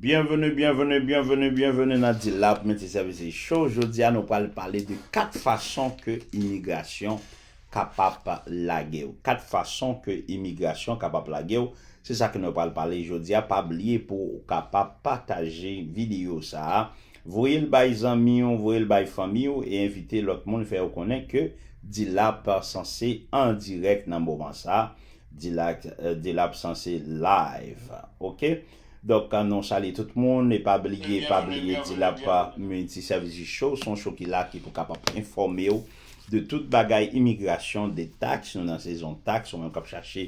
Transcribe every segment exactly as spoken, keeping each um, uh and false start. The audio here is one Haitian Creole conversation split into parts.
Byenveni, byenveni, byenveni, byenveni nan Dilap Multiservices Show. Jodi a, nou pral pale de kat fason ke imigrasyon kapab lage w. Kat fason ke imigrasyon kapab lage w. Se sa ke nou pral pale jodi a. Pa bliye pou w kapab pataje videyo sa a. Voye l bay zanmi w, voye l bay fanmi w e envite lòt moun fè yo konnen ke Dilap sanse an dirèk nan moman sa a. Dilap, eh, Dilap sanse live. Oke? Donk, nou salye tout moun e pa bliye, pa bliye Dilap Multiservices Show, se yon show ki la ki pou kapab enfòme w de tout bagay imigrasyon, de taks, nou nan sezon taks, ou menm k ap chache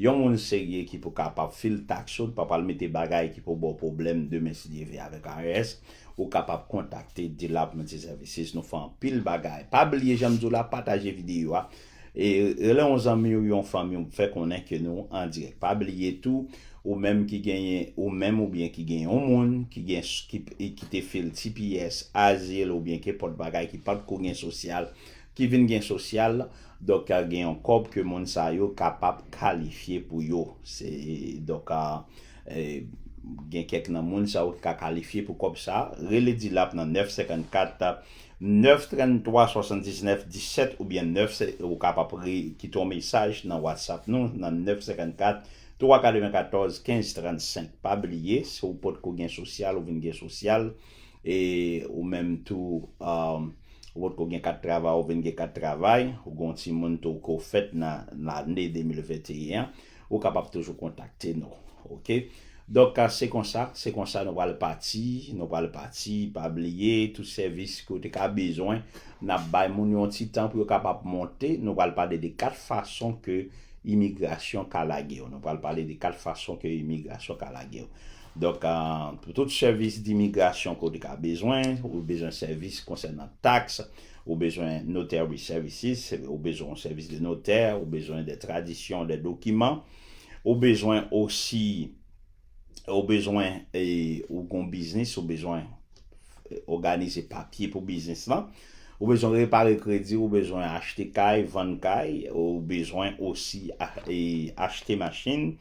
yon moun serye ki pou kapab fil taks ou, pa pral mete bagay ki pou ba w pwoblèm demen si Dye vle avèk I R S, ou kapab kontakte Dilap Multiservices. Nou fè anpil bagay. Pa bliye, jan m di w la, pataje videyo a. E rele yon zanmi w, yon fanmi w, fè konnen ke nou an dirèk. Pa bliye tou, ou menm ki genyen, ou menm oubyen ki gen yon moun ki gen, ki, ki te fil T P S, azil oubyen kenpòt bagay ki pa t ko gen sosyal, ki vin gen sosyal, donk gen yon kòb ke moun sa yo kapab kalifye pou yo. Se, donk, a, e, gen kèk nan moun sa yo ki ka kalifye pou kòb sa. Rele Dilap nan nèf senkannkat, nèf trannntwa swasanndiznèf disèt oubyen nèf, se, ou kapab re-, kite yon mesaj nan WhatsApp nou nan nèf senkannkat twa katrevenkatòz kenz trannsenk. Pa bliye, si w potko gen sosyal, ou vin gen sosyal, e ou menm tou, um, ou potko gen kat travay, ou vin gen kat travay, ou gen yon timoun tou ke w fèt nan, nan lane de mil venteyen an, ou kapab toujou kontakte nou. Oke? Donk, a, se konsa, se konsa nou pral pati, nou pral pati, pa bliye, tout sèvis ke w te ka bezwen, n ap bay moun yo yon ti tan pou yo kapab monte, nou pral pale de kat fason ke imigrasyon ka lage w. Nou pral pale de kat fason ke imigrasyon ka lage w. Donk, a, pou tout sèvis dimigrasyon ke w te ka bezwen, ou bezwen sèvis konsènan taks, ou bezwen notary services, ou bezwen yon sèvis de notè, ou bezwen de tradisyon, de dokiman, ou bezwen osi, ou bezwen, e, ou gon biznis, ou bezwen, e, òganize papye pou biznis lan, ou bezwen repare kredi, ou bezwen achte kay, vann kay, ou bezwen osi a-, e, achte machin,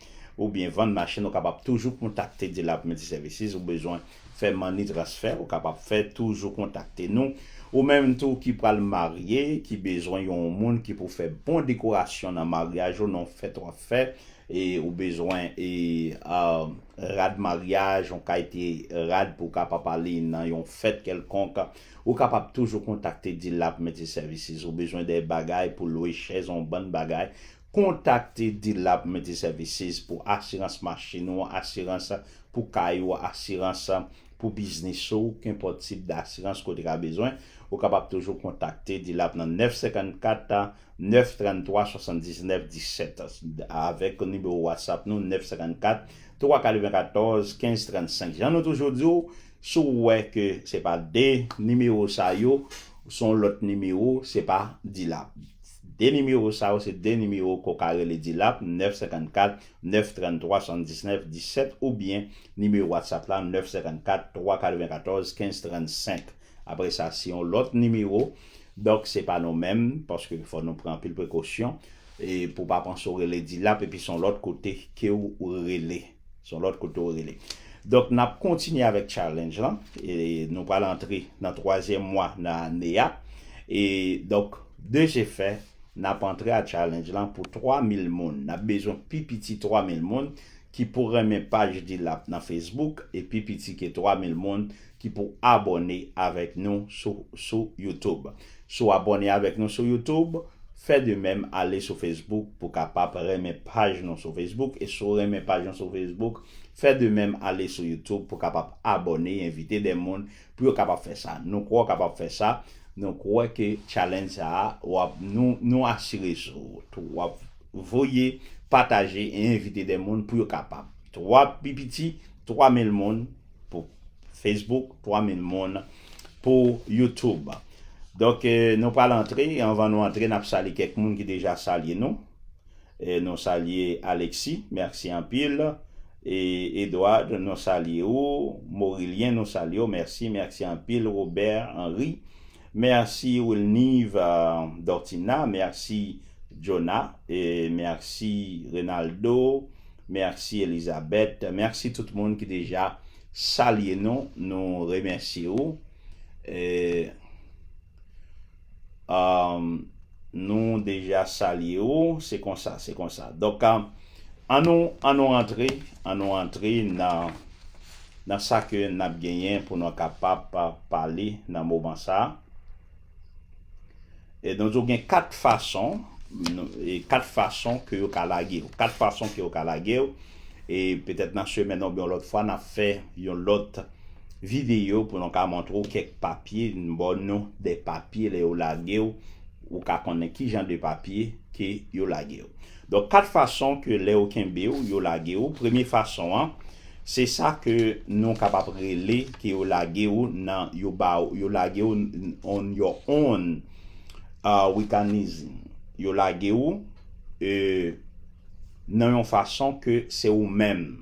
oubyen vann machin, ou kapab toujou kontakte Dilap Multiservices, ou bezwen fè money transfer, ou kapab fè, toujou kontakte nou. Ou menm tou ki pral marye, ki bezwen yon moun ki pou fè bon dekorasyon nan maryaj ou, nan fèt w ap fè, e ou bezwen, e, a, rad maryaj, yon kalite rad pou w kapab ale nan yon fèt kèlkonk, ou kapab toujou kontakte Dilap Multiservices. Ou bezwen de bagay pou lwe chèz, yon bann bagay, kontakte Dilap Multiservices pou asirans machin ou, asirans pou kay ou, asirans pou biznis ou, kenpòt tip dasirans ke w te ka bezwen, ou kapab toujou kontakte Dilap nan nèf senkannkat, nèf trannntwa swasanndiznèf disèt. Avèk nimewo WhatsApp nou, nèf senkannkat twa katrevenkatòz kenz trannsenk. Jan nou toujou di w, si w wè ke se pa de nimewo sa yo, se yon lòt nimewo, se pa Dilap. De nimewo sa yo, se de nimewo ke w ka rele Dilap, nèf senkannkat nèf trannntwa swasanndiznèf disèt, oubyen nimewo WhatsApp la, nèf senkannkat twa katrevenkatòz kenz trannsenk. Apre sa, se yon lòt nimewo. Donk, se pa nou menm, paske fò nou pran anpil prekosyon, e pou pa panse w rele Dilap, epi se yon lòt kote ke w rele. Se yon lòt kote w rele. Donk, n ap kontinye avèk challenge lan. E nou pral antre nan twazyèm mwa nan ane a. E donk, de ce fait, n ap antre a challenge lan pou twa mil moun. N ap bezwen pi piti twa mil moun ki pou renmen paj Dilap nan Facebook e pi piti ke twa mil moun ki pou abòne avèk nou sou, sou YouTube. Si w abòne avèk nou sou YouTube, fè de menm ale sou Facebook pou kapab renmen paj nou sou Facebook. E si w renmen paj nou sou Facebook, fè de menm ale sou YouTube pou kapab abòne, envite de moun pou yo kapab fè sa. Nou kwè w kapab fè sa. Nou kwè ke challenge sa a, w ap, nou, nou asire sou w tou. W ap voye, pataje e envite de moun pou yo kapab. Twa pi piti, twa mil moun pou Facebook, twa mil moun pou YouTube. Donk, eh, nou pral antre. Anvan nou antre, n ap salye kèk moun ki deja salye nou. Eh, nou salye Alexis, mèsi anpil. E Edward, nou salye ou. Morilien, nou salye ou. Mèsi, mèsi anpil. Robert Henry, mèsi. Wilnive, euh, Dortina, mèsi. Jonah, e mèsi. Renaldo, mèsi. Elizabeth, mèsi tout moun ki deja salye nou, nou remèsye ou. E, um, nou deja salye ou, se konsa, se konsa. Donk, um, an nou, an nou antre, an nou antre nan, nan sa ke n ap genyen pou nou kapab pa-, pale nan moman sa a. E donk, yo gen kat fason, e kat fason ke yo ka lage w. Kat fason ke yo ka lage w. E petèt nan semèn nan oubyen yon lòt fwa, n ap fè yon lòt videyo pou nou ka montre w kèk papye, n ba w non de papye lè yo lage w, ou ka konnen ki jan de papye ke yo lage w. Donk, kat fason ke lè yo kenbe w, yo lage w. Premye fason an, se sa ke nou kapab rele ke yo lage w nan, yo ba w, yo lage w on your own, uh, mechanism. Yo lage w, e, nan yon fason ke se ou menm.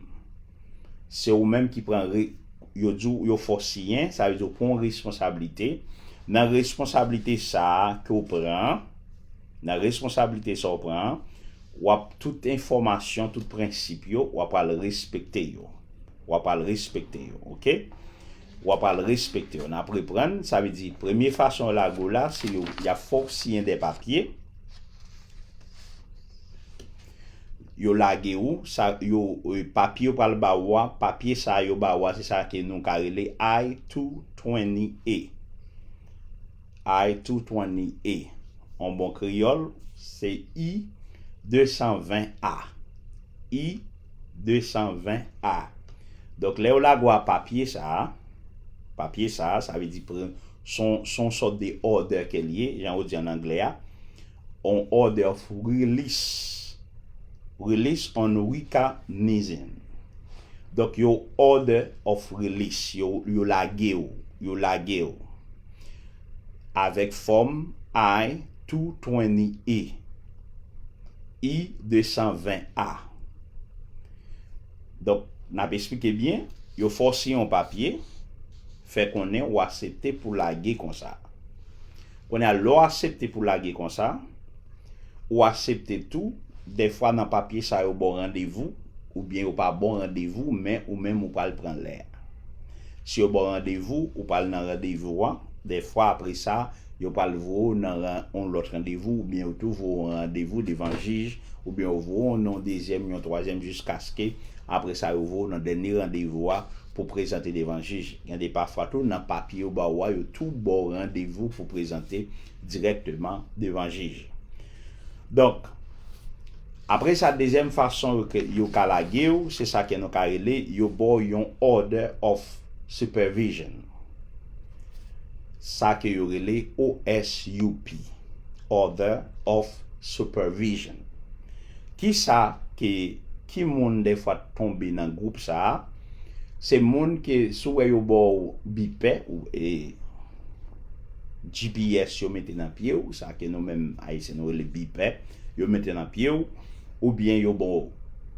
Se ou menm ki pran re-, yo di w, yo fè w siyen, sa vle di w pran yon responsablite. Nan responsablite sa a ke w pran, nan responsablite sa w pran, w ap, tout enfòmasyon, tout prensip yo, w ap al respekte yo. W ap al respekte yo, oke? W ap al respekte yo. N ap reprann, sa vle di, premye fason yo lage w la, se yo, y ap fè w siyen de papye. Yo lage w, sa, yo, e, papye yo pral ba ou a, papye sa yo ba ou a, se sa ke nou ka rele I two twenty A. I two twenty A. An bon kreyòl, se I de san ven A. I de san ven A. Donk, lè yo lage w a papye sa a, papye sa a, sa vle di pre-, se yon, se yon sòt de order ke l ye, jan yo di an anglè a, on order of release. Release on mechanism. Donk, yo order of release, yo, yo lage w, yo lage w. Avèk fòm I two twenty A, I de san ven A. Donk, n ap esplike byen, yo fè w siyen yon papye, fè konnen ou aksepte pou lage konsa. Kounye a, lè w aksepte pou lage konsa, ou aksepte tou, dèfwa nan papye sa yo ba w randevou, oubyen yo pa ba w randevou, men ou menm ou pral pran lè a. Si yo ba w randevou, ou pral nan randevou a, dèfwa apre sa, yo pral voye w nan ran-, yon lòt randevou, oubyen yo tou voye w randevou devan jij, oubyen yo voye w nan yon dezyèm, yon twazyèm, jiskaske apre sa yo voye w nan dènye randevou a pou prezante devan jij. Gen de pafwa tou, nan papye yo ba ou a, yo tou ba w randevou pou prezante dirèkteman devan jij. Donk, apre sa, dezyèm fason yo ke, yo ka lage w, se sa ke nou ka rele, yo ba w yon order of supervision. Sa ke yo rele O S U P, order of supervision. Kisa ke, ki moun dèfwa tonbe nan gwoup sa a? Se moun ke, si w wè yo ba w bipè, ou, e, G P S yo mete nan pye w, sa ke nou menm Ayisyen nou rele bipè, yo mete nan pye w, oubyen yo ba w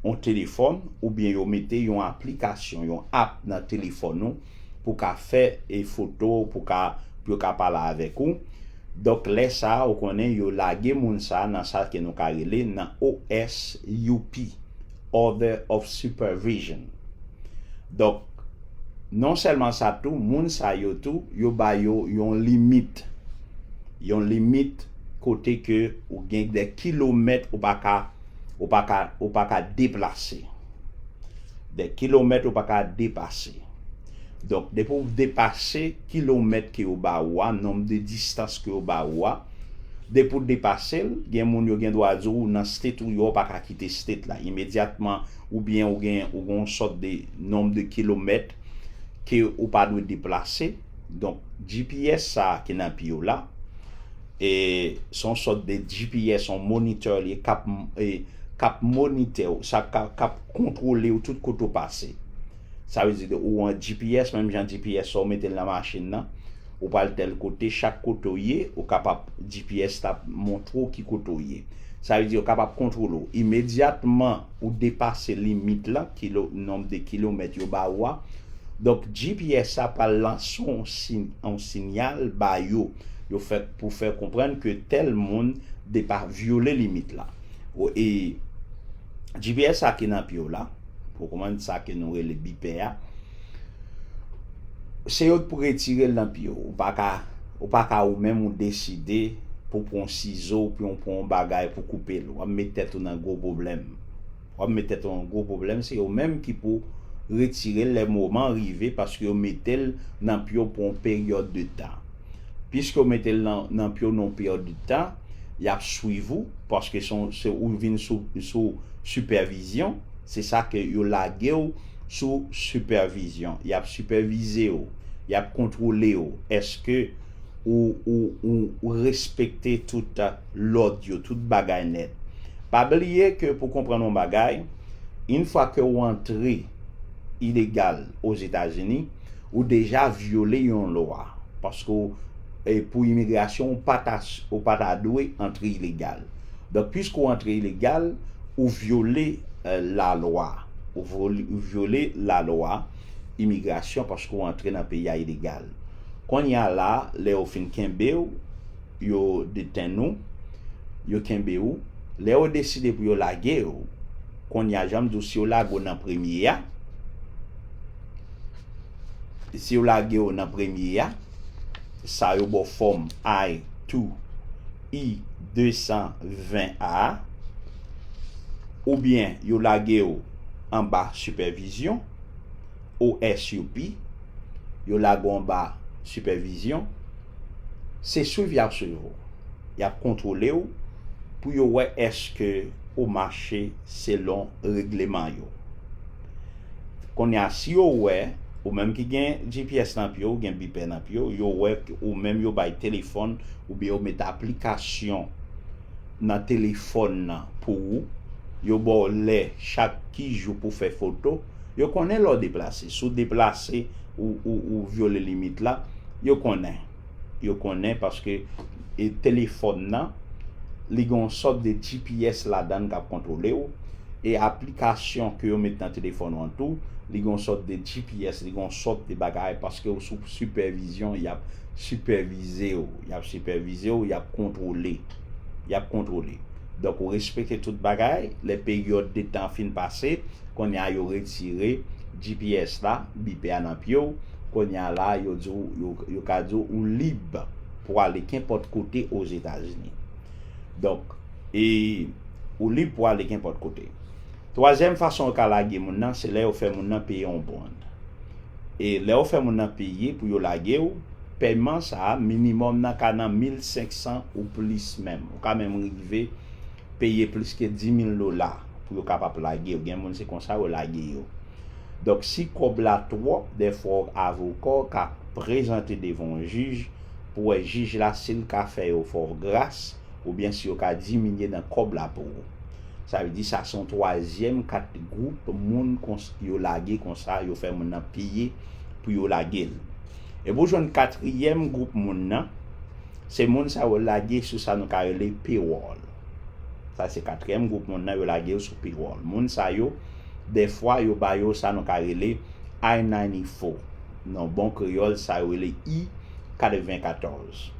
yon telefòn, oubyen yo mete yon aplikasyon, yon app nan telefòn ou, pou ka fè, e, foto, pou ka, pou yo ka pale avèk ou. Donk, lè sa a, ou konnen yo lage moun sa a nan sa ke nou ka rele nan O S U P, Order of Supervision. Donk, non sèlman sa tou, moun sa yo tou, yo ba yo yon limit. Yon limit kote ke ou gen de kilomèt ou pa ka, ou pa ka, ou pa ka deplase. De kilomèt ou pa ka depase. Donk, depi w depase kilomèt ke yo ba ou a, nonb de distans ke yo ba ou a, depi w depase l, gen moun yo gen dwa di w nan state ou ye a, ou pa ka kite state la imedyatman, oubyen ou gen, ou gen yon sòt de nonb de kilomèt ke ou pa dwe deplase. Donk, G P S sa a ki nan pye w la, e se yon sòt de G P S, yon monitè li ye, k ap, e, k ap monitè w, sa k ap, k ap kontwole w tout kote w pase. Sa vle di ke ou an G P S, menm jan G P S sa w mete l nan machin nan, ou pral tèl kote, chak kote w ye, ou kapab, G P S t ap montre w ki kote w ye. Sa vle di yo kapab kontwole w. Imedyatman ou depase limit la, kilo, nonb de kilomèt yo ba ou a, donk, G P S sa pral lanse yon sin-, yon sinyal ba yo. Yo fè, pou fè konprann ke tèl moun depa-, vyole limit la. O, e G P S sa ki nan pye w la, pou konprann sa ke nou rele bipè a, Se yo k pou retire l nan pye w. Ou pa ka, ou pa ka ou menm ou deside pou pran yon sizo, pou yon, pran yon bagay pou koupe l. W ap met tèt ou nan gwo pwoblèm. W ap met tèt ou nan gwo pwoblèm, se yo menm ki pou retire l lè moman rive, paske yo mete l nan pye w pou yon peryòd de tan. Piske yo mete l nan, nan pye w nan yon peryòd de tan, y ap swiv ou, paske se, se ou vin sou, sou sipèvizyon, se sa ke yo lage w sou sipèvizyon. Y ap sipèvize w, y ap kontwole w. Èske ou, ou, ou, ou respekte tout lòd yo, tout bagay nèt? Pa bliye ke pou konprann yon bagay, yon fwa ke w antre ilegal Ozetazini, ou deja vyole yon lwa. Paske w, e, pou imigrasyon, ou pa ta, ou pa ta dwe antre ilegal. Donk, piske w antre ilegal, ou vyole, e, lalwa. Ou vyole, ou vyole lalwa imigrasyon paske w antre nan peyi a ilegal. Kounye a la, lè yo fin kenbe w, yo detenn ou, yo kenbe w. Lè yo deside pou yo lage w, kounye a, jan m di w, si yo lage w nan premye a, si yo lage w nan premye a, sa yo ba w fòm I two E de san ven A, oubyen yo lage w anba sipèvizyon, O S U P, yo lage w anba sipèvizyon, se swiv y ap swiv ou. Y ap kontwole w pou yo wè èske ou mache selon regleman yo. Kounye a, si yo wè, ou menm ki gen G P S nan pye w, gen bipè nan pye w, yo wè ke ou menm yo bay telefòn, oubyen yo met aplikasyon nan telefòn nan pou ou, yo ba w lè chak ki jou pou fè foto, yo konnen lè w deplase. Si w deplase, ou, ou, ou vyole limit la, yo konnen. Yo konnen paske, e, telefòn nan, li gen yon sòt de G P S ladan l k ap kontwole w, e aplikasyon ke yo met nan telefòn ou an tou, li gen yon sòt de G P S, li gen yon sòt de bagay, paske w sou sipèvizyon, y ap sipèvize w, y ap sipèvize w, y ap kontwole, y ap kontwole. Donk, ou respekte tout bagay, lè peryòd de tan an fin pase, kounye a yo retire G P S la, bipè a nan pye w, kounye a la, yo di w, yo, yo ka di w ou lib pou ale kenpòt kote Ozetazini. Donk, e ou lib pou ale kenpòt kote. Twazyèm fason yo ka lage moun nan, se lè yo fè moun nan peye yon bond. E lè yo fè moun nan peye pou yo lage w, pèman sa a, minimòm nan ka nan mil senk san ou plis menm. Ou ka menm rive peye plis ke di mil dola pou yo kapab lage w. Gen moun se konsa yo lage yo. Donk, si kòb la twòp, dèfwa avoka w ka prezante devan yon jij pou wè jij la si l ka fè yo fè w gras, oubyen si yo ka diminye nan kòb la pou ou. Sa vle di sa se yon twazyèm kat gwoup moun kons-, yo lage konsa, yo fè moun nan peye pou yo lage l. E pou jwenn katriyèm gwoup moun nan, se moun sa yo lage sou sa nou ka rele payroll. Sa se katriyèm gwoup moun nan, yo lage yo sou payroll. Moun sa yo, dèfwa yo ba yo sa nou ka rele I ninety-four. Nan bon kreyòl, sa yo rele I katrevenkatòz.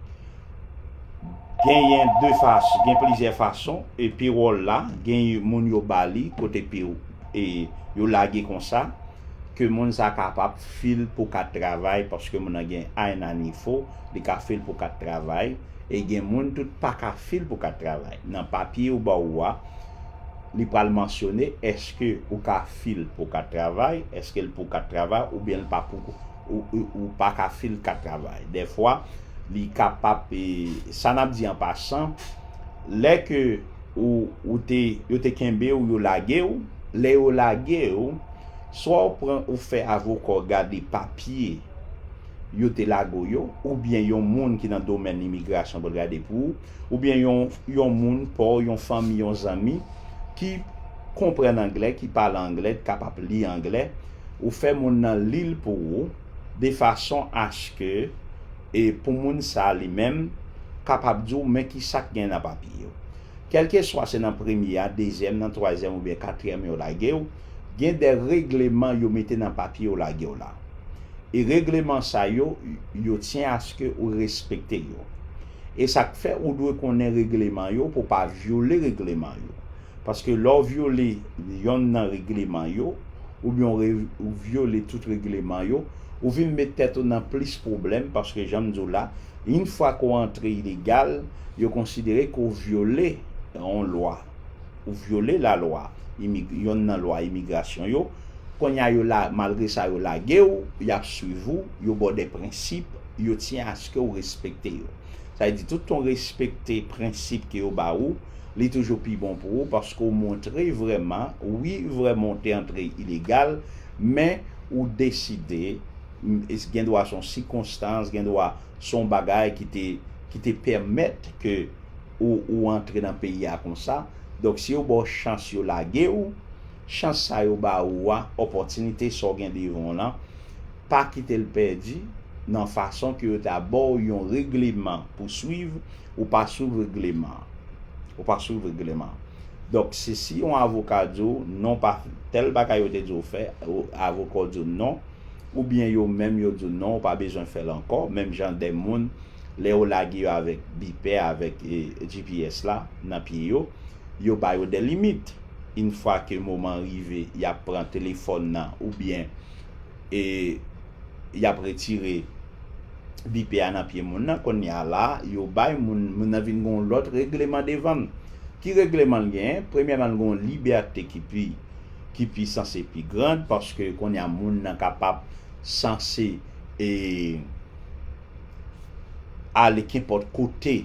Genyen de fason, gen plizyè fason, e payroll la, gen moun yo ba li, kote pi, e yo lage konsa, ke moun sa kapab fil pou kat travay, paske moun nan gen I ninety-four, li ka fil pou kat travay, e gen moun tout pa ka fil pou kat travay. Nan papye yo ba ou a, li pral mansyone èske ou ka fil pou kat travay, èske l pou kat travay, oubyen l pa pou, ou, ou, ou pa ka fil kat travay. Dèfwa, li kapab, e, sa n ap di an pasan, lè ke ou, ou te, yo te kenbe w, yo lage w, lè yo lage w, swa ou pran, ou fè avoka w gade papye yo te lage w yo, oubyen yon moun ki nan domèn imigrasyon pou l gade pou ou, oubyen yon, yon moun pa w, yon fanmi, yon zanmi ki konprann anglè, ki pale anglè, ki kapab li anglè, ou fè moun nan li l pou ou, de fason aske, e pou moun sa li menm kapab di w men ki sa k gen nan papye yo. Kèlkeswa se nan premye a, dezyèm nan, twazyèm oubyen katriyèm yo lage w, gen de regleman yo mete nan papye yo lage w la. E regleman sa yo, yo tyen aske ou respekte yo. E sa k fè ou dwe konnen regleman yo pou w pa vyole regleman yo. Paske lè w vyole yonn nan regleman yo, oubyen w re-, ou vyole tout regleman yo, Ou vin met tèt ou nan plis pwoblèm, paske jan m di w la, yon fwa ke w antre ilegal, yo konsidere ke w vyole yon lwa. Ou vyole lalwa, imig- yonn nan lwa imigrasyon yo. Kounye a, yo la, malgre sa, yo lage w, y ap swiv ou, yo ba w de prensip, yo tyen aske w respekte yo. Sa vle di, tout tan w respekte prensip ke yo ba ou, li toujou pi bon pou ou, paske w montre vrèman, wi, vrèman w te antre ilegal, men ou deside, m- gen dwa se yon sikonstans, gen dwa se yon bagay ki te, ki te pèmèt ke ou, ou antre nan peyi a konsa. Donk, si yo ba w chans, yo lage w, chans sa yo ba ou a, opòtinite sa w gen devan w lan, pa kite l pèdi nan fason ke yo ta ba w yon regleman pou swiv, ou pa swiv regleman an. Ou pa swiv regleman an. Donk, se si yon avoka di w non, pa tèl bagay yo te di w fè, ou- avoka w di w non, oubyen yo menm yo di w non, ou pa bezwen fè l ankò, menm jan de moun, lè yo lage yo avèk bipè, avèk e, G P S la nan pye yo, yo ba yo de limit. Yon fwa ke moman rive, y ap pran telefòn nan, oubyen e, y ap retire bipè a nan pye moun nan, kounye a la, yo bay moun, moun nan vin gen yon lòt regleman devan l. Ki regleman l genyen? Premyèman, l gen yon libète ki pi, ki pi sanse pi grand, paske kounye a moun nan kapab sanse e, ale kenpòt kote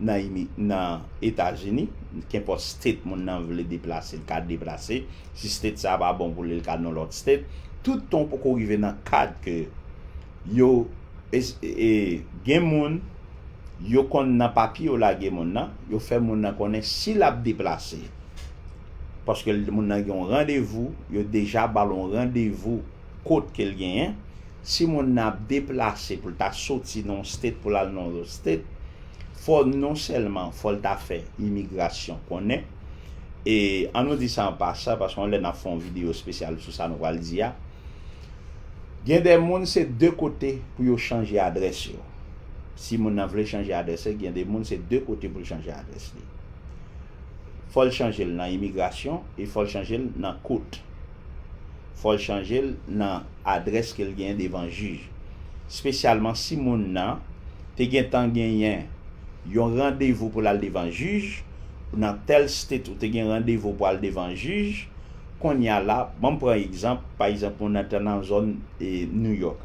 nan imi- nan Etazini, kenpòt state moun nan vle deplase, l ka deplase. Si state sa a pa bon pou li, l ka nan lòt state. Tout tan w poko rive nan kad ke yo es- e, gen moun, yo konn nan papye yo lage moun nan, yo fè moun nan konnen si l ap deplase, paske l- moun nan gen yon randevou, yo deja ba l yon randevou kot ke l genyen. Si moun nan ap deplase pou l ta soti nan yon state pou l al nan yon lòt state, fò non sèlman fò l ta fè imigrasyon konnen. E an nou di sa an pasan, paske yon lè n ap fè yon videyo espesyal sou sa nou pral di a. Gen de moun se de kote pou yo chanje adrès yo. Si moun nan vle chanje adrès li, gen de moun se de kote pou l chanje adrès li. Fò l chanje l nan imigrasyon e fò l chanje l nan kot. Fò l chanje l nan adrès ke l genyen devan jij. Espesyalman si moun nan te gentan genyen yon randevou pou l al devan jij, nan tèl state ou te gen randevou pou al devan jij, kounye a la, ban m pran egzanp, pa egzanp, moun nan te nan zòn e, New York.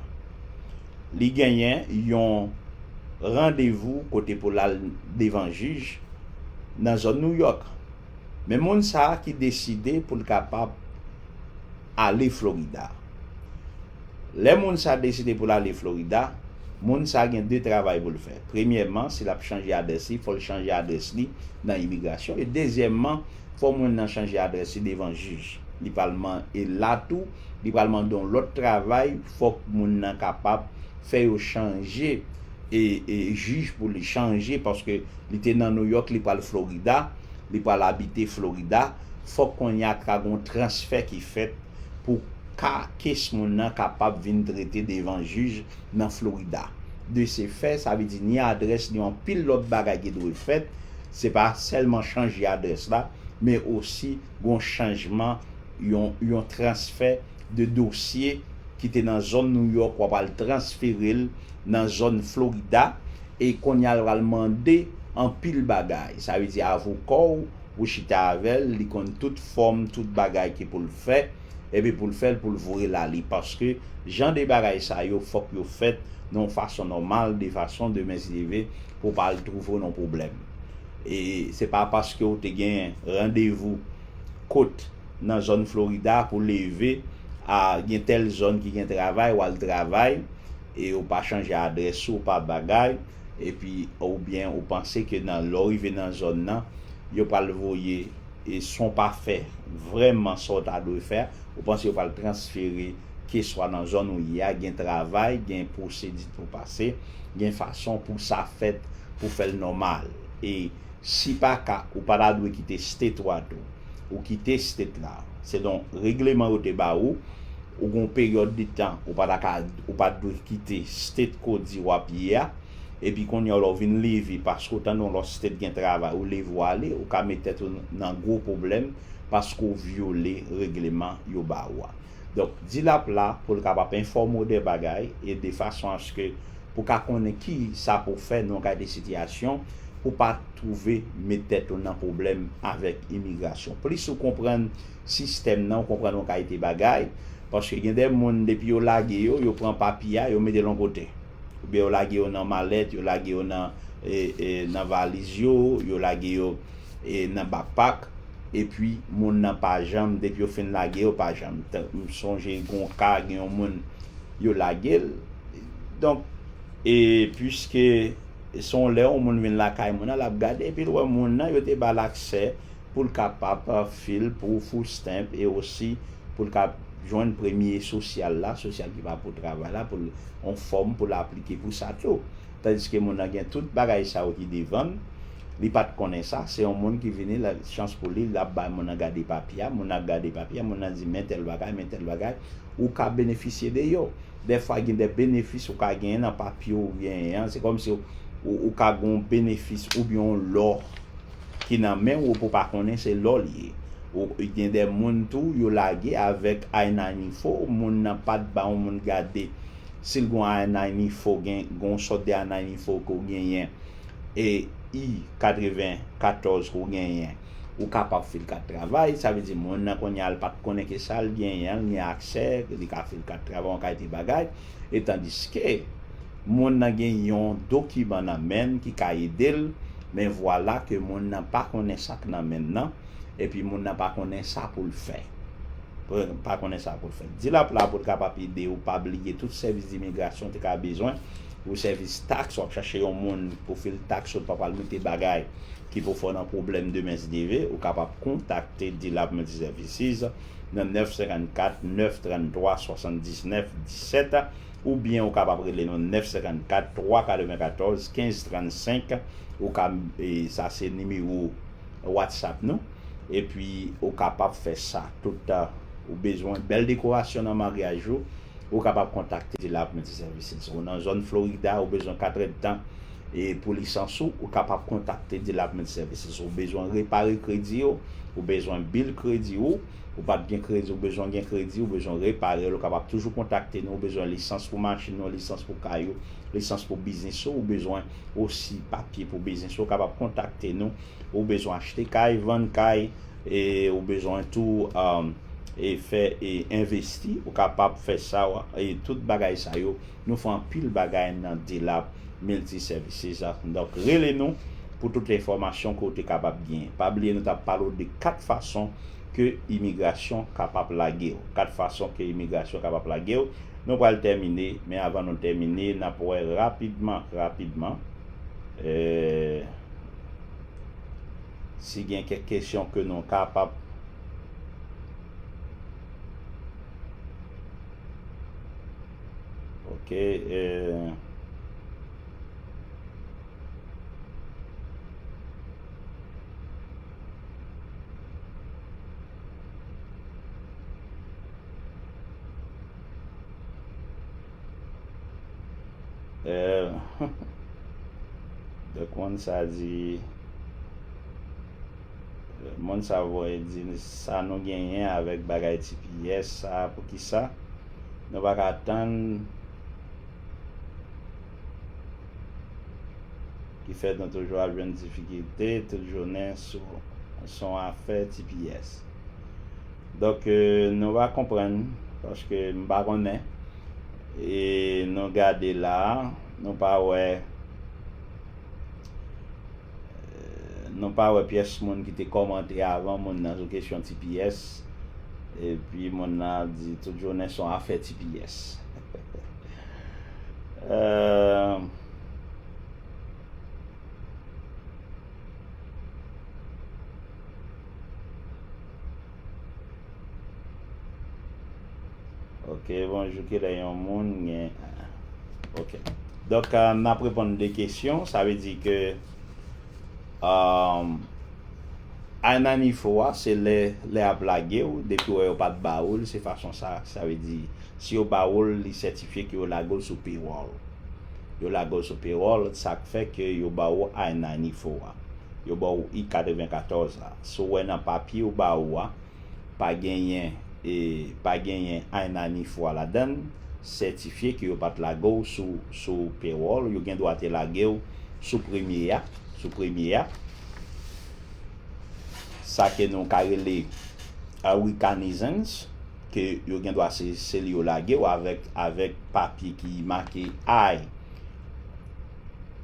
Li genyen yon randevou kote pou l al devan jij nan zòn New York. Men moun sa a ki deside pou l kapab ale Florida. Lè moun sa a deside pou l ale Florida, moun sa a gen de travay pou l fè. Premyèman, si l ap chanje adrès li, fò l chanje adrès li nan imigrasyon. E dezyèmman, fò moun nan chanje adrès li devan jij. Li pral man- e la tou, li pral mande yon lòt travay, fòk moun nan kapab fè yo chanje e, e jij pou li chanje, paske li te nan New York, li pral Florida, li pral abite Florida, fòk kounye a ka gen yon transfè ki fèt pou ka kes moun nan kapab vin trete devan jij nan Florida. De se fè, sa vle di ni adrès, ni anpil lòt bagay ki dwe fèt. Se pa sèlman chanje adrès la, men osi gon chanjman, yon, yon transfè de dosye ki te nan zòn New York, w ap al transfere l nan zòn Florida, e kounye a l pral mande anpil bagay. Sa vle di avoka w, ou chita avè l, li konn tout fòm, tout bagay ki pou l fè, epi pou l fè l, pou l voye l ale. Paske jan de bagay sa yo, fòk yo fèt nan yon fason nòmal, de fason demen si Dye vle, pou w pa al twouve w nan pwoblèm. E se pa paske w te gen randevou kot nan zòn Florida pou leve a gen tèl zòn ki gen travay, w al travay, e w pa chanje adrès ou, pa bagay, epi oubyen ou panse ke nan lè w rive nan zòn nan, yo pral voye e san w pa fè vrèman sa w ta dwe fè, ou panse yo pral transfere keswa nan zòn ou ye a, gen travay, gen pwosedi pou pase, gen fason pou sa fèt, pou fè l nòmal. E si pa ka, ou pa ta dwe kite state ou a tou. Ou kite state la. Se yon regleman yo te ba ou, ou gon peryòd de tan, ou pa ta ka, ou pa dwe kite state ke w di w ap ye a, epi kounye a lè w vin leve, paske w tande yon lòt state gen travay, ou leve w ale, ou ka met tèt ou nan gwo pwoblèm, paske w vyole regleman yo ba ou a. Donk, D I L A P la pou l kapab enfòme w de bagay e de fason aske pou ka konnen ki sa pou fè nan yon kalite sitiyasyon pou pa twouve met tèt ou nan pwoblèm avèk imigrasyon. Plis ou konprann sistèm nan, ou konprann yon kalite bagay, paske gen de moun, depi yo lage yo, yo pran papye a, yo mete l yon kote. Oubyen yo lage yo nan malèt, yo lage yo nan, e, e, nan valiz yo, yo lage yo, e, nan backpack, epi moun nan pa janm, depi yo fin lage yo, pa janm. Tan, m sonje gen yon ka, gen yon moun, yo lage l. Donk, e, piske se yon lè yon moun vin lakay moun nan, l ap gade, epi l wè moun nan, yo te ba l aksè pou l kapab, e, fil pou food stamp e osi pou l ka jwenn premye sosyal la, sosyal ki pa pou travay la, pou l, yon fòm pou l aplike pou sa tou. Tandiske moun nan gen tout bagay sa yo ki devan l, li pa t konnen sa, se yon moun ki vini, la, chans pou li, l ap bay moun nan gade papye a, moun nan ap gade papye a, moun nan di, "Men tèl bagay, men tèl bagay," ou ka benefisye de yo. Dèfwa, gen de benefis ou ka genyen nan papye ou genyen an, se kòmsi ou, ou, ou ka gen yon benefis oubyen yon lò ki nan men w pou pa konnen se lò l ye. Ou gen de moun tou, yo lage avèk I nine info, moun nan pa t ba yon moun gade si l gen yon I nine info, gen, gen yon sòt de I nine info ke w genyen, e I katrevenkatòz ke w genyen, ou kapab fè l kat travay, sa vle di moun nan kounye a l pa t konnen ke sa l genyen an, l gen aksè, li ka fè l kat travay, yon kalite bagay, e tandiske moun nan gen yon dokiman nan men l ki ka ede l, men vwala ke moun nan pa konnen sa k nan men l nan, epi moun nan pa konnen sa pou l fè. Pa konnen sa pou l fè. D I L A P la pou l kapab ede w, pa bliye tout sèvis imigrasyon te ka bezwen, ou sèvis taks, w ap chache yon moun pou fil taks ou, pa pral mete bagay ki pou fè w nan pwoblèm demen si Dye vle, ou kapab kontakte D I L A P Multiservices nan nèf senkant kat, nèf tranntwa, swasanndiznèf disèt, oubyen ou kapab rele nou nèf senkant kat, twa katrevenkatòz, kenz trannsenk, ou ka, e, sa se nimewo WhatsApp nou, epi ou kapab fè sa. Tout, e, ou bezwen bèl dekorasyon nan maryaj ou, ou kapab kontakte D I L A P Multiservices. Ou nan zòn Florida, ou bezwen kat èdtan, e, pou lisans ou, ou kapab kontakte D I L A P Multiservices. Ou bezwen repare kredi ou, ou bezwen bil kredi ou, ou pa t gen kredi, ou bezwen gen kredi, ou bezwen repare l, ou kapab toujou kontakte nou, ou bezwen lisans pou machin ou, lisans pou kay ou, lisans pou biznis ou, ou bezwen osi papye pou biznis ou, ou kapab kontakte nou, ou bezwen achte kay, vann kay, e ou bezwen tou, um, e fè, e envesti, ou kapab fè sa, e tout bagay sa yo, nou fè anpil bagay nan D I L A P Multiservices. Donk, rele nou pou tout enfòmasyon ke w te kapab genyen. Pa bliye, nou t ap pale w de kat fason ke imigrasyon kapab lage w. Kat fason ke imigrasyon kapab lage w. Nou pral tèmine, men avan nou tèmine, n ap wè rapidman, rapidman, e, si gen kèk kesyon ke nou kapab. Ok, e, e, donk, moun sa di, moun sa voye di, sa nou genyen avèk bagay T P S sa, poukisa nou pa ka tann ki fè nou toujou ap jwenn difikilte tout jounen sou, sou afè T P S. Donk, e, nou pa konprann, paske m pa konnen. E nou gade la, nou pa wè, e, nou pa wè pyès moun ki te kòmante avan moun nan sou kesyon T P S. Epi moun nan di tout jounen se yon afè T P S. E, ok, bonjou, kilè yon moun gen, ok. Donk, e, n ap reponn de kesyon, sa vle di ke, e, I nine info a, se lè, lè y ap lage w, depi w wè yo pa t ba ou l, se fason sa, sa vle di, si yo ba ou l, li sètifye ke yo lage w sou payroll. Yo lage w sou payroll, sa k fè ke yo ba ou I nine info a. Yo ba ou I katrevenkatòz la. Si w wè nan papye yo ba ou a, pa genyen e pa genyen Ainanifo a ladan l, sètifye ke yo pa t lage w sou, sou payroll, yo gen dwa te lage w sou premye a, sou premye a. Sa ke nou ka rele, uh, reconnaissance, ke yo gen dwa se, se li yo lage w avèk, avèk papye ki make I,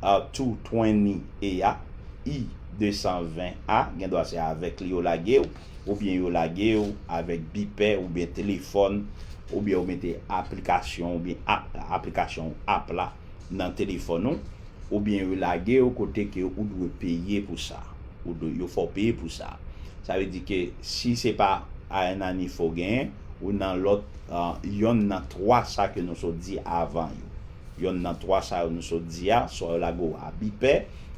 uh, two twenty A a, I de san ven A, gen dwa se avèk li yo lage w, oubyen yo lage w avèk bipè, oubyen telefòn, oubyen ou mete aplikasyon, oubyen ap, aplikasyon app la nan telefòn ou, oubyen yo lage w kote ke ou dwe peye pou sa. Ou dwe, yo fè w peye pou sa. Sa vle di ke si se pa Ainanifo genyen, ou nan lòt, uh, yonn nan twa sa ke nou sot di avan yo. Yonn nan twa sa yo nou sot di a, swa yo lage w a bipè,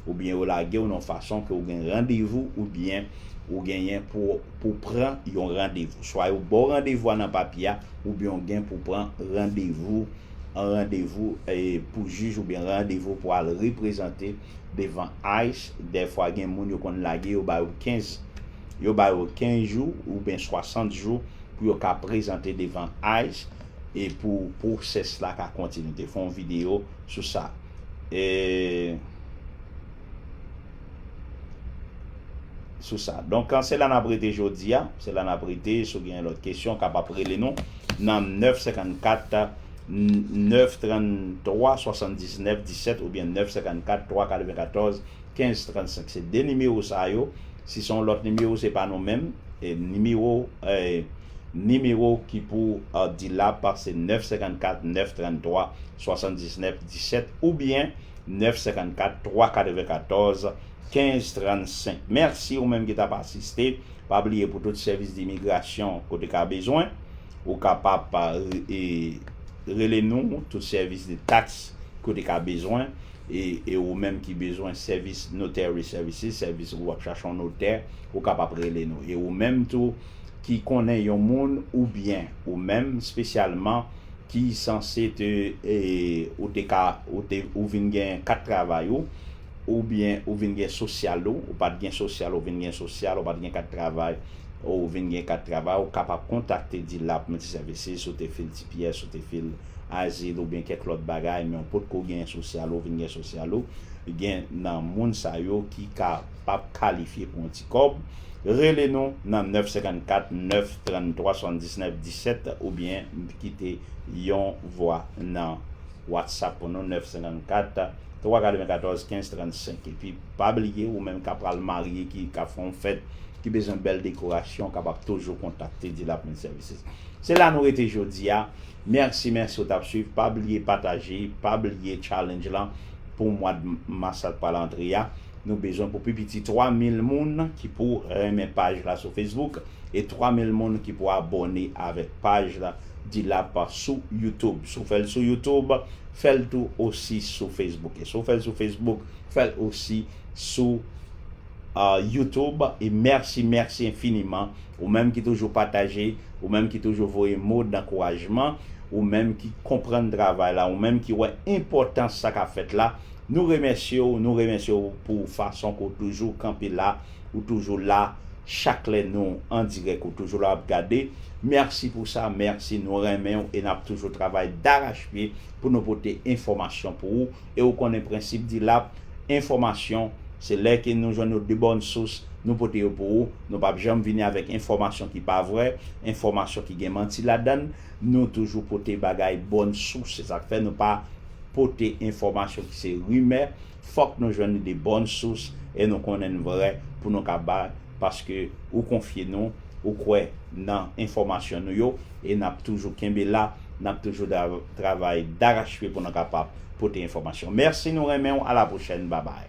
oubyen yo lage w nan fason ke ou gen randevou, oubyen ou genyen pou, pou pran yon randevou. Swa yo ba w randevou a nan papye a, oubyen ou gen pou pran randevou, an randevou, e, pou jij oubyen randevou pou al reprezante devan ice. Dèfwa gen moun yo konn lage, yo ba yo kenz, yo ba yo kenz jou oubyen swasant jou pou yo ka prezante devan ice e pou pwosès la ka kontinye. Te fè yon videyo sou sa. E, sou sa. Donk, se la n ap rete jodi a. Se la n ap rete. Si w gen lòt kesyon, w kapab rele nou nan nèf senkannkat, nèf tranntwa, swasanndiznèf disèt oubyen nèf senkannkat, twa katrevenkatòz, kenz trannsenk. Se de nimewo sa yo. Si se yon lòt nimewo, se pa nou menm. E nimewo, e, nimewo ki pou, e, D-Lap, se nèf senkannkat, nèf tranntwa, swasanndiznèf disèt oubyen nèf senkannkat, twa katrevenkatòz, kenz trannsenk. Mèsi ou menm ki t ap asiste. Pa bliye pou tout sèvis dimigrasyon kote ka bezwen, ou kapab, e, rele nou, tout sèvis de taks kote ka bezwen, e, e ou menm ki bezwen sèvis notary services, sèvis ou ap chache yon notè, ou kapab rele nou. E ou menm tou ki konnen yon moun oubyen ou menm espesyalman ki sanse te, e, ou te ka, ou te, ou vin gen kat travay ou, oubyen ou vin gen sosyal ou, ou pa t gen sosyal, ou vin gen sosyal, ou pa t gen kat travay, ou vin gen kat travay, ou kapab kontakte D-Lap Multiservices, ou te fil T P S, ou te fil azil, oubyen kèk lòt bagay, men ou potko gen sosyal, ou vin gen sosyal ou, gen nan moun sa yo ki kapab kalifye pou yon ti kòb. Rele nou nan nèf senkannkat, nèf tranntwa, swasanndiznèf disèt oubyen kite yon vwa nan WhatsApp pou nou, nèf senkannkat, twa katrevenkatòz, kenz trannsenk. Epi pa bliye, ou menm k ap pral marye, ki, k ap fè yon fèt, ki bezwen bèl dekorasyon, kapab toujou kontakte D-Lap Multiservices. Se la nou rete jodi a. Mèsi, mèsi ou t ap swiv. Pa bliye pataje, pa bliye challenge lan pou mwa d-, mas la k pral antre a. Nou bezwen pou pi piti twa mil moun ki pou renmen paj la sou Facebook e twa mil moun ki pou abòne avèk paj la D-Lap sou YouTube. Si w fè l sou YouTube, fè l tou osi sou Facebook. E si w fè l sou Facebook, fè l osi sou, a, YouTube. E mèsi, mèsi enfiniman. Ou menm ki toujou pataje, ou menm ki toujou voye mo dankourajman, ou menm ki konprann travay la, ou menm ki wè enpòtans sa k ap fèt la, nou remèsye w, nou remèsye w pou fason ke w toujou kanpe la, ou toujou la, chak lè nou an dirèk, ou toujou la ap gade. Mèsi pou sa, mèsi, nou renmen w e n ap toujou travay darachpye pou nou pote enfòmasyon pou ou. E ou konnen prensip D-Lap, enfòmasyon, se lè ke nou jwenn yo de bòn sous, nou pote yo pou ou. Nou p ap janm vini avèk enfòmasyon ki pa vrè, enfòmasyon ki gen manti ladan l. Nou toujou pote bagay bòn sous, se sa k fè nou pa pote enfòmasyon ki se rimè. Fòk nou jwenn de bòn sous e nou konnen n vrè pou nou ka bay, paske ou konfye nou, ou kwè nan enfòmasyon nou yo, e n ap toujou kenbe la, n ap toujou tra-, travay darachpye pou nou kapab pote enfòmasyon. Mèsi, nou renmen w, a la pwochèn, babay.